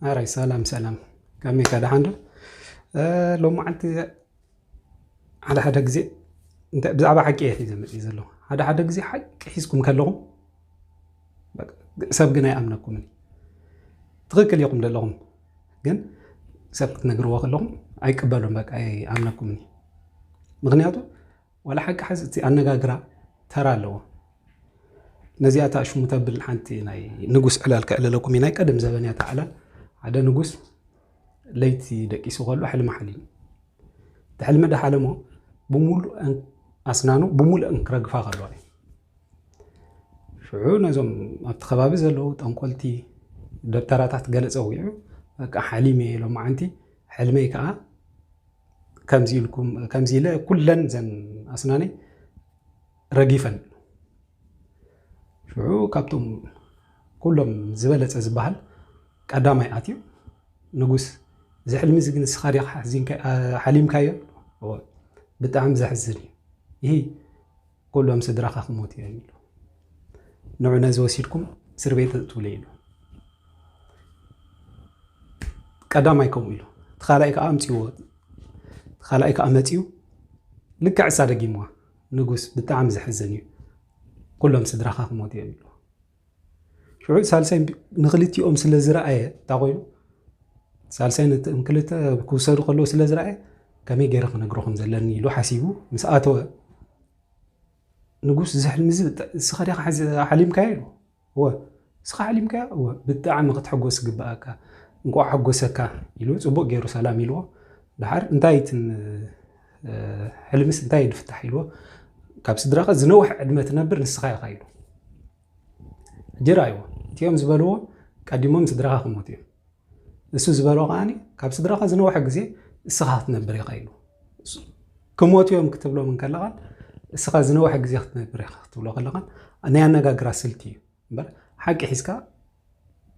ኣራይ ሰላም ሰላም፣ ከመይ ከ ደሓን ዶ? እ፣ ሎማዓንቲ ሓደ ሓደ ግዜ እንተ ብዛዕባ ሓቂ እየ ሒዘ መፅእ ዘለኹ። ሓደ ሓደ ግዜ ሓቂ ሒዝኩም ከለኹም በቃ ሰብ ግን ኣይኣምነኩምን። ትኽክል ኢኹም ዘለኹም፣ ግን ሰብ ክትነግርዎ ከለኹም ኣይቅበሉን፣ በቃ ኣይኣምነኩምን። ምክንያቱ ዋላ ሓቂ ሓዚ እቲ ኣነጋግራ ተራ ኣለዎ። ነዚኣ እታ ሽሙ ተብል ሓንቲ ናይ ንጉስ ዕላል ከዕልለኩም እዩ። ናይ ቀደም ዘበን እያ እታ ዕላል። ሓደ ንጉስ ለይቲ ደቂሱ ከሎ ሕልሚ ሓሊሙ። እቲ ሕልሚ ዳሓለሞ ብምሉእ ኣስናኑ ብምሉእ ክረግፋ ከለዋ እዩ። ሽዑ ነዞም ኣብቲ ከባቢ ዘለዉ ጠንቆልቲ ደብተራታት ገለ ፀዊዑ፣ በቃ ሓሊመ እየ ሎማዓንቲ፣ ሕልመይ ከዓ ከምዚ ኢልኩም፣ ከምዚ ኢለ ኩለን ዘን ኣስናነይ ረጊፈን። ሽዑ ካብቶም ኩሎም ዝበለፀ ዝበሃል ቀዳማይ ኣትዩ፣ ንጉስ፣ እዚ ሕልሚ እዚ ግን ንስኻ ዲኻ ሓዚንካ-፣ ሓሊምካዮ? እወ። ብጣዕሚ ዘሕዝን እዩ። ይሂ ኩሎም ስድራኻ ክሞቱ እዮም ኢሉ። ንዑ ነዚ ወሲድኩም እስር ቤት እትውለ ኢሉ። ቀዳማይ ከምኡ ኢሉ። እቲ ካልኣይ ከዓ ኣምፅዎ። እቲ ካልኣይ ከዓ መፅዩ ልክዕ እሳ ደጊምዋ። ንጉስ፣ ብጣዕሚ ዘሕዝን እዩ። ኩሎም ስድራኻ ክሞቱ እዮም ኢሉ። ሽዑ ሳልሳይ ንክልቲኦም ስለ ዝረኣየ እንታይ ኮይኑ፣ ሳልሳይ ነቶም ክልተ ክውሰዱ ከለዉ ስለ ዝረኣየ ከመይ ገይረ ክነግሮ ከም ዘለኒ ኢሉ ሓሲቡ ምስ ኣተወ፣ ንጉስ፣ እዚ ሕልሚ እዚ ብጣ-፣ እስኻ ዲኻ ሓዚ-፣ ሓሊምካዮ ኢሉ። እወ። እስኻ ሓሊምካዮ? እወ። ብጣዕሚ ክትሕጎስ ዝግብኣካ። እንቋዕ ሓጎሰካ ኢሉ ጽቡቕ ገይሩ ሰላም ኢልዎ። ደሓር እንታይ እትን፣ እ፣ ሕልምስ እንታይ ድፍታሕ ኢልዎ። ካብ ስድራኻ ዝነውሕ ዕድመ ትነብር ንስኻ ኢኻ ኢሉ። ሕጂ ርኣይዎ። እቲኦም ዝበልዎ ቀዲሞም ስድራኻ ክሞቱ እዮም። እሱ ዝበሎ ከዓኒ ካብ ስድራኻ ዝነውሐ ግዜ እስኻ ክትነብር ኢኻ ኢሉ። ክሞቱ እዮም ክትብሎም እንከለኻን እስኻ ዝነውሐ ግዜ ክትነብር ኢኻ ክትብሎ ከለኻን ናይ ኣነጋግራ ስልቲ እዩ እምበር ሓቂ ሒዝካ፣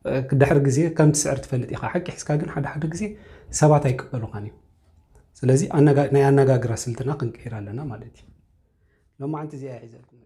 እ፣ ድሕሪ ግዜ ከም ትስዕር ትፈልጥ ኢኻ። ሓቂ ሒዝካ ግን ሓደ ሓደ ግዜ ሰባት ኣይቅበሉኻን እዮም። ስለዚ ኣነጋ-፣ ናይ ኣነጋግራ ስልትና ክንቀይር ኣለና ማለት እዩ። ሎማዓንቲ እዚኣ እየ ሒዘልኩም።